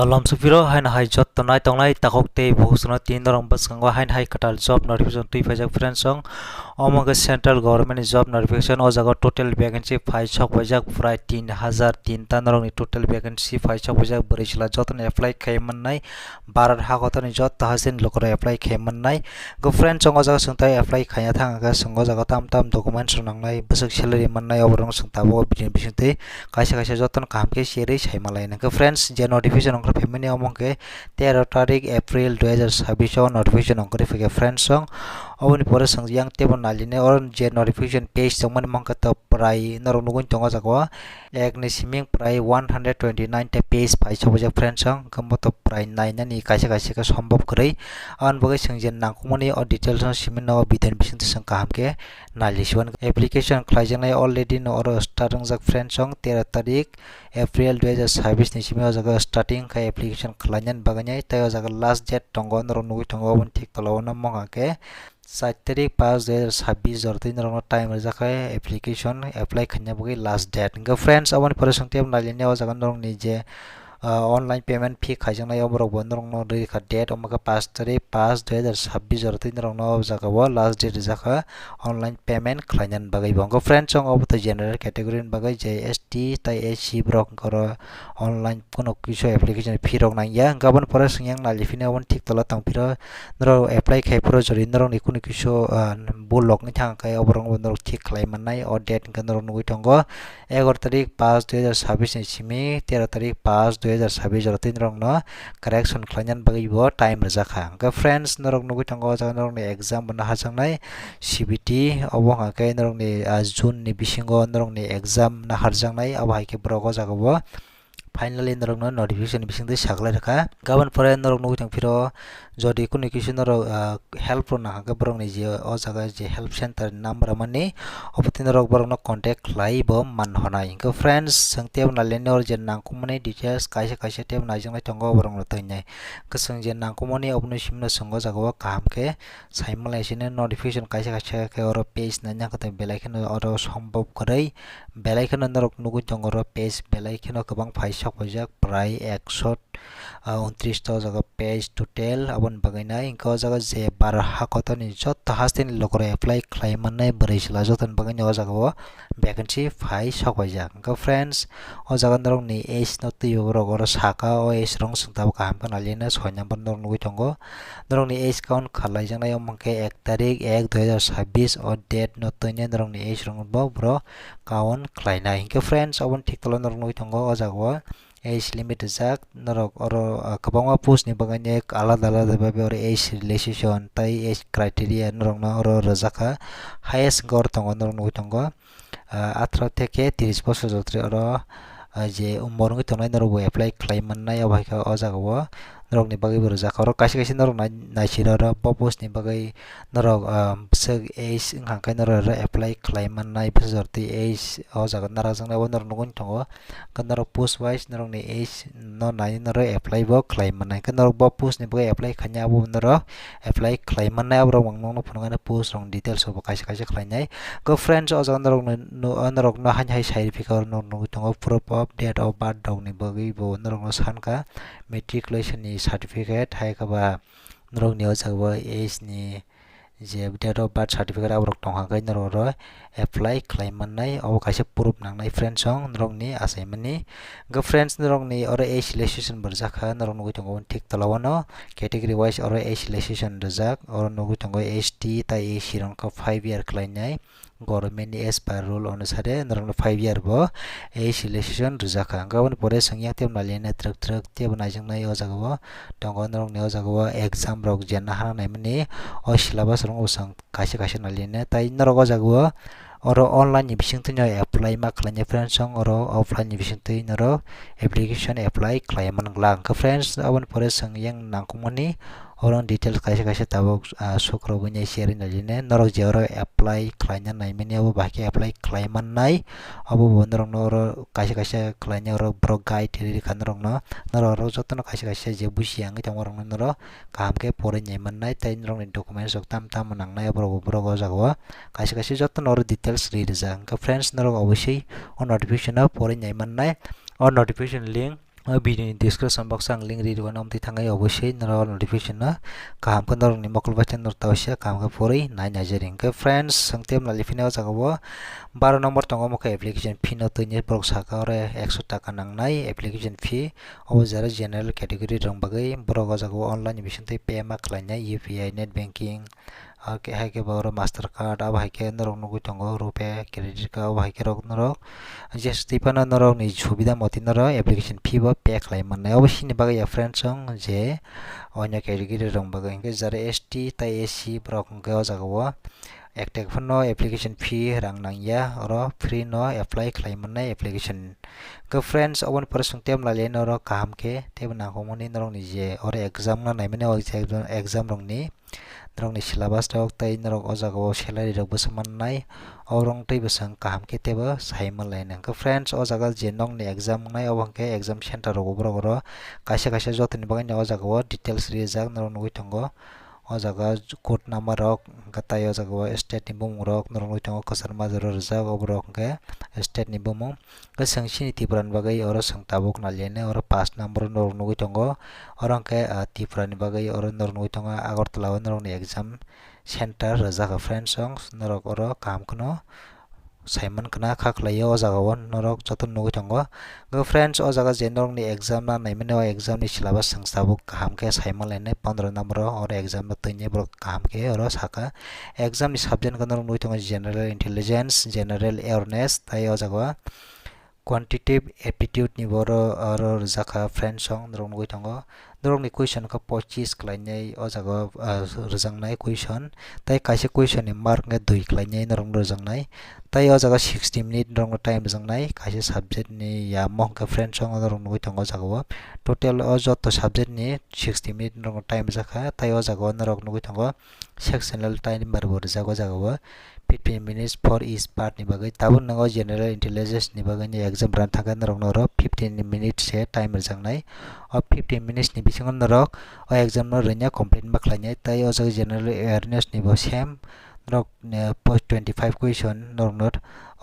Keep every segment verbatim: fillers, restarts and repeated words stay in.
Lomsopiro haino hai jotto nai tongnai takhuk tei bukhuk songno tin norok bwskango haino hai kwtal job notification twi phaijak friends song. Omo khe central government ni job notification, o jaga total vacancy phai sok phaijak prai tin hajar tin ta norokni total vacancy phai sok phaijak bwrwi chwla jotoni apply khai mannai. Bharat hakotorni jotto haste ni lukurok apply khai mannai. Go friends song o jaga chwng tai apply khaina thang khe chwng o jaga tam tam documents rok nangnai, bwswk salary mannai oborok chwng tabuk o video ni bisingtwi kaisa kaisa jotoni kaham khe cherwi sai malai nangkhe friends je notification ongkhor phaimani omo hwnkhe tero tarik April dui hajar sabbish o notification ongkhorwi phaikha friends song. Oboni pore chwng yang tebo nailini oro je notification page tongmani mangkha to prai norok nugwi tongo o jaga o. Ekni siming prai one hundred twenty nine ta page phai sobajak friends song, hwnkhe moto prai nainani kaisa kaisa khe sombop kwrwi. Aboni bagwi chwng je nangkukmani o details no simi no video ni bisingtwi chwng kaham khe nailisiwan. Application khlaijaknai already no oro start wngjak friends song, tero tarik April dui hajar sabbish ni simi o jaga starting khai application khlainani bagwi nai, tei o jaga last date tongo, norok nugwi tongo oboni thik tola o no mangkha khe char tarik paanch dui hajar sabbish jora twi norokno time rijak kha application apply khaina bagwi last date. Hwnkhe friends, aboni pore chwng tei nailini o jaga norokni je, ah, online payment fee khaijaknai oborok bo norokno rwi kha date, omo khe paanch tarik paanch dui hajar sabbish jora twi norokno o jaga o last date rijak kha online payment khlainani bagwi bo. Hwnkhe friends, chwng obo to general category ni bagwi je S T tei S C borok hwnkhe oro online kuno kisa application fee rok nangya. Hwnkhe aboni pore chwng yang naliphini aboni thik tola tongphiro norok apply khai phuru jori norokni kuno kisa, ah, bulok wngkha hwnkhe oborok norok thik khlai mannai. O date hwnkhe norok nugwi tongo egaroh tarik paanch dui hajar sabbish ni simi tero tarik paanch dui hajar sabbish jora twi norokno correction khlainani bagwi bo time rijak kha. Hwnkhe friends, norok nugwi tongo o jaga norokni exam bo naharjaknai C B T, obo hwnkhe norokni, ah, June ni bisingo norokni exam naharjaknai, abo hai khe borok o jaga o finally norokno notification ni bisingtwi saklai rwkha. Gabon pore norok nugwi tongphiro, jodi kunu kisi norok, ah, help rok nangkha khe borokni je o jaga je help center ni number mani, obo twi norok borokno contact khlai bo man honai. Hwnkhe friends, chwng tei bo naileni oro je nangkukmani details kaisa kaisa tei bo naijaknai tongo, borokno twi nai. Hwnkhe chwng je nangkukmani obono simino chwng o jaga o kaham khe sai malai sini notification kaisa kaisa khe oro page naina khe belai kheno oro sombop kwrwi. Belai kheno norok nugwi tongo oro page belai kheno kwbang phai sok paijak prai ekso, ah, untris ta o jaga page total. Aboni bagwi nai hwnkhe o jaga je Bharat hakotorni jotto hasteni lukurok apply khlai mannai bwrwi chwla jotoni bagwino o jaga o vacancy phai sok paijak. Hwnkhe friends, o jaga norokni age no twibo borok oro saka, o age rok chwng tabuk kaham khe nailina soi number norok nugwi tongo. Norokni age count khlaijaknai omo hwnkhe ek tarik ek dui hajar sabbish o date no twinai norokni age rok bo borok count khlainai. Hwnkhe friends, oboni thik tola norok nugwi tongo o jaga o age limit rijak, norok oro, ah, kwbangma post ni bagwi alada alada babe oro age relaxation tei age criteria norokno oro rijak kha. Highest hwnkhe oro tongo, norok nugwi tongo, ah, atharo theke tris bosor jotri oro, ah, je umor wngwi tongnai norok bo apply khlai mannai, obo hai khe o jaga o norokni bagwi bo rijak kha. Oro kaisa kaisa norok nai-, naisir oro bo post ni bagwi norok, ah, bwswk age wngkha khe norok oro apply khlai mannai, bwswk jora twi age o jaga narajaknai, obo norok nugwi tongo. Hwnkhe norok post wise norokni age no nai norok apply bo khlai mannai. Hwnkhe norok bo post ni bagwi apply khaina abo norok apply khlai mannai, aborok ang nokno phunuknani post rok details rok bo kaisa kaisa khlainai. Hwnkhe friends, o jaga norokno, no, norokno haino hai sai rwphikha, oro norok nugwi tongo proof of date of birth rokni bagwi bo norokno sankha, matriculation ni certificate, hai khe ba norokni o jaga o age ni je date of birth certificate aborok tongkha khe norok oro apply khlai mannai, obo kaisa proof nangnai friends song norokni achaimani. Hwnkhe friends, norokni oro age relaxation bo rijak kha, norok nugwi tongo thik tola o no category wise oro age relaxation rijak, oro nugwi tongo S T tei S C rok wngkha five year khlainai. Government ni as per rule onusare norokno five year bo age relaxation rijak kha. Hwnkhe aboni pore chwng yang tei bo nailina twrwk twrwk tei bo naijaknai o jaga o tongo, norokni o jaga o exam rok je nahar naimani o syllabus rok bo chwng kaisa kaisa nailina. Tai norok o jaga o oro online ni bisingtwi no apply ma khlainai friends song, oro offline ni bisingtwi norok application apply khlai man glak. Hwnkhe friends, aboni pore chwng yang nangkukmani oro details kaisa kaisa tabuk, ah, sukrubui nai share wngya line. Norok je oro apply khlaina naimani abo bahai khe apply khlai mannai. Abo bo norokno oro kaisa kaisa khlaina oro borok guide rwi rwkha norokno. Norok oro jotono kaisa kaisa je buji yang tongma rokno norok kaham khe porwi nai mannai tei norokni documents rok tam tamo nangnai aborok bo borok o jaga o kaisa kaisa jotono oro details rwi rijak. Hwnkhe friends, norok obosui o notification o porwi nai mannai. O notification link O video ni description box ang link ri rwgano, amtwi thangwi obosoi norok notification no kaham khe norok ni mokol bai norok ta usia kaham khe pori nai nai jari. Hwnkhe friends, sengtem nali phini o jaga o baro number tongo, omo khe application fee no twi borok saka ore ekso taka nangnai application fee. Obo jara general category rok bagwi borok o jaga o online bisingtwi pay ma khlainai U P I, net banking, aro khe hai khe bo oro master card, abo hai khe norok nugwi tongo rupee, credit card, abo hai khe rok norok je swtwi phano norok ni subida motwi norok application fee bo pay khlai mannai. Obo sini bagwi ya friends, chwng je oino category rok bagwi hwnkhe jara S T tai S C borok hwnkhe o jaga o ektek phano application fee rang nangya, oro free no apply khlai mannai application. Hwnkhe friends, oboni pore chwng tei mlailai norok kaham khe teibo nangkukmani norok ni je oro exam no naimani o exam rok ni norok ni syllabus rok tei norok o jaga o salary rok bwswk mannai, oborok tei bwswk kaham khe teibo sai manlai nang. Hwnkhe friends, o jaga je nok ni exam wngnai obo hwnkhe exam center rogo borok oro kaisa kaisa jotoni bagwi no o jaga o details rijak norok nugwi tongo. O jaga code number rok hwnkhe tai o jaga o state ni bumung rok norok nugwi tongo, kwchar majra rok rijak oborok hwnkhe state ni bumung. Hwnkhe chwng chini Tripura ni bagwi oro chwng tabuk naliani oro pash number norok nugwi tongo. Oro hwnkhe, ah, Tripura ni bagwi oro norok nugwi tongo Agartala o norok ni exam center rijak friends, chwng norok oro kaham kheno saiman khna kha khlai o jaga o norok joto nugwi tongo. Hwnkhe friends, o jaga je norok ni exam na naimani o exam ni syllabus chwng tabuk kaham khe saiman lainai pondro number o oro exam no twi borok kaham khe oro saka. Exam ni subject hwnkhe norok nugwi tongo general intelligence, general awareness, tai o jaga o quantitative aptitude ni bo oro, oro rijak kha friends, chwng norok nugwi tongo. Norok ni question kha pochis khlainai o jaga o, ah, rijaknai question. Tai kaisa question ni mark hwnkhe dui khlainai norok no rijaknai. Tai o jaga sixty minute norok no time rijaknai kaisa subject ni yamo hwnkhe friends, chwng norok nugwi tongo o jaga o. Total o joto subject ni sixty minute norok no time rijak kha. Tai o jaga o norok nugwi tongo sectional timer bo rijak o jaga o. Fifteen minutes for each part ni bagwi. Tabuk nang o general intelligence ni bagwi ni exam rwna thangkhe norok no oro fifteen minutes se time rijaknai. O fifteen minutes ni bisingo norok o exam no rwnya complete ma khlainai. Tai o jaga general awareness ni bo same norok, eh, post twenty five question norok no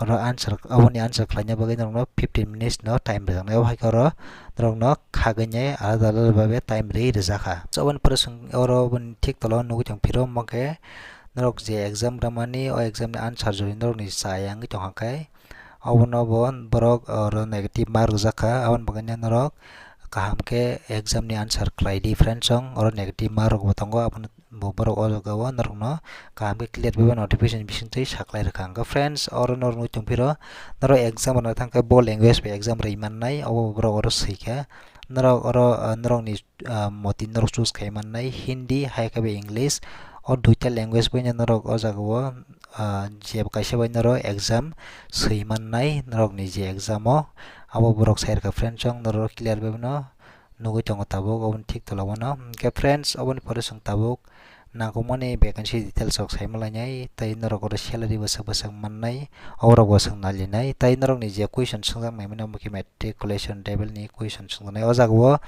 oro answer, aboni answer khlaina bagwi norok no fifteen minutes no time rijaknai. Obo hai khe oro norok no khagwi nai alada alada babe time ri rijak kha. So, oboni pore chwng oro oboni thik tola o nugwi tong phiro omo khe norok je exam rwmani, o exam ni answer jori norok ni chaya wngwi tongkha khe, obono bo borok oro negative mark rijak kha. Aboni bagwi norok kaham khe exam ni answer khlai di friends, chwng oro negative mark rok bo tongo, abono bo borok o jaga o norok no kaham khe clear bai notification bisingtwi saklai rwkha. Hwnkhe friends, oro norok nugwi tongphiro norok exam rwna thangkhe bo language bai exam rwi mannai, obo borok oro swikha. Norok oro, ah, norok ni, ah, motwi norok choose khai mannai, Hindi hai khe bo English, o duita language bai no norok o jaga o, ah, je kaisa bai norok exam swi mannai norok ni je exam o. Abo borok sai rwkha friends, chwng norok clear bai no nugwi tongo tabuk, oboni thik tola o no. Hwnkhe friends, oboni pore chwng tabuk nangkukmani vacancy details rok sai manlainai, tei norok oro salary bwswk bwswk mannai, oborok bo chwng nailinai. Tei norok ni je question swngjak naimani omo khe matriculation level ni question swngjak nai. O jaga o,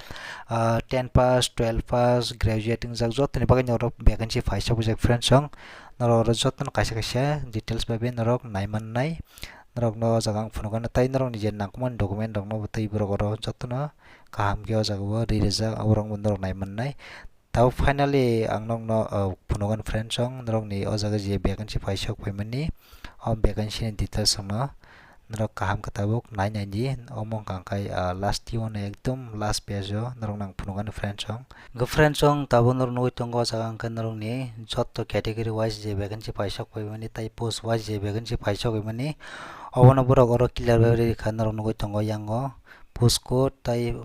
ah, ten pass, twelve pass, graduate wngjak jotoni bagwi norok vacancy paisa bujak friends, chwng norok oro jotono kaisa kaisa details bai bai norok nai mannai. Norok no o jaga ang phunukgano, tei norok ni je nangkukmani document rok no bo tei borok oro jotono kaham khe o jaga o ri rijak, oborok bo norok nai mannai. Tabuk finally ang nokno, uh, phunukgani friends, chwng norokni o jaga je vacancy paisok paimani, o vacancy ni details rokno norok kaham khe tabuk nai nai di. Omo wngkha khe, uh, last o no ekdom last page o norokno ang phunukgani friends, chwng. Hwnkhe friends, chwng tabuk norok nugwi tongo o jaga hwnkhe norokni joto category wise je vacancy paisok paimani tei post wise je vacancy paisok paimani, obono borok oro clear bai rikha norok nugwi tongo yango post code tei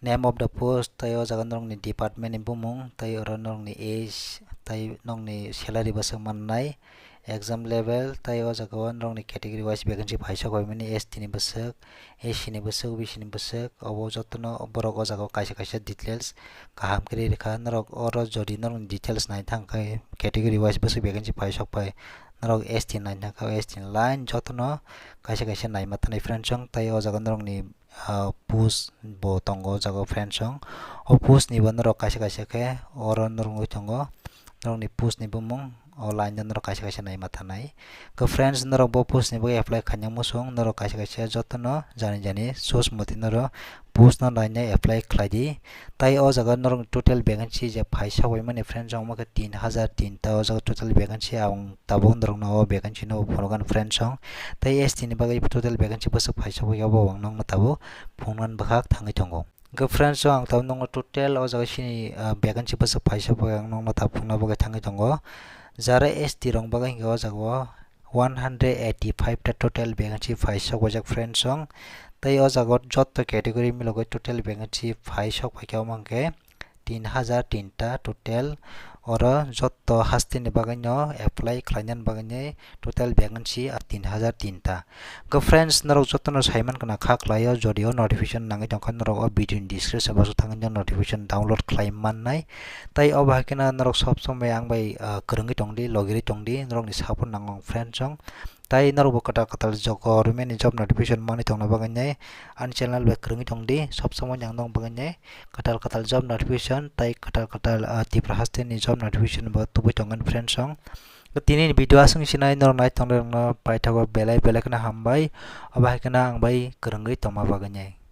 name of the post, tei o jaga norokni department ni bumung, tei oro norokni age, tei norokni salary bwswk mannai, exam level, tei o jaga o norokni category wise vacancy paisok bai mani, S T ni bwswk, S C ni bwswk, O B C ni bwswk, obo jotono borok o jaga o kaisa kaisa details kaham khe ri rikha. Norok oro jodi norokni details nai thang khe category wise bwswk vacancy paisok pai, norok S T nai thang khe S T ni line jotono kaisa kaisa nai ma thani friends, chwng tei o jaga norokni ah, post bo tongo o jaga o friends, chwng. O post ni bo norok kaisa kaisa khe oro norok nugwi tongo. Norokni post ni bumung o line no norok kaisa kaisa naima thanai. Khe friends, norok bo post ni bagwi apply khaina muchung, norok kaisa kaisa jotono jani jani choose motwi norok post no line no apply khlai di. Tai o jaga norok total vacancy je phai sawi mani friends, wngma khe tin hajar tin ta o jaga total vacancy, ang tabuk norok no o vacancy no phunukgani friends song. Tai S T ni bagwi total vacancy bwswk phai sawi abo ang nokno tabuk phunuknani bwkhak thangwi tongo. Hwnkhe friends, o ang tabuk nokno total o jaga sini, ah, vacancy bwswk phai sawi ang nokno tabuk phunukna bagwi thangwi tongo. Jara S T rok bagwi hwnkhe o jaga o one hundred eighty five ta total vacancy phai sok bai jak friends song. Tai o jaga o jotto category milogwi total vacancy phai sok bai khe omo hwnkhe tin hajar tin ta total. Oro jotto haste ni bagwi no apply khlainani bagwi ni total vacancy a tin hajar tin ta. Go friends, norok jotono saiman kana kha khlaio, jodi o notification nangwi tongkha norok o video ni description box o thangwi no notification download khlai mannai. Tai obo hai kheno norok sob somoi ang bai, ah, kwrwngwi tongdi, logirwi tongdi, norokni support nango friends song. Tai norokbo kwtal kwtal jo-, government ni job notification manwi tongna bagwi ani channel bai kwrwngwi tongdi, sob somoi ang nokni bagwi kwtal kwtal job notification tai kwtal kwtal, ah, Tripura haste ni job notification bo tubui tongmani friends song. Tini ni video aswk sinai norok nai tongnai rokno paithago belai belai kheno hambai. Obo hai kheno ang bai kwrwngwi tongma bagwi.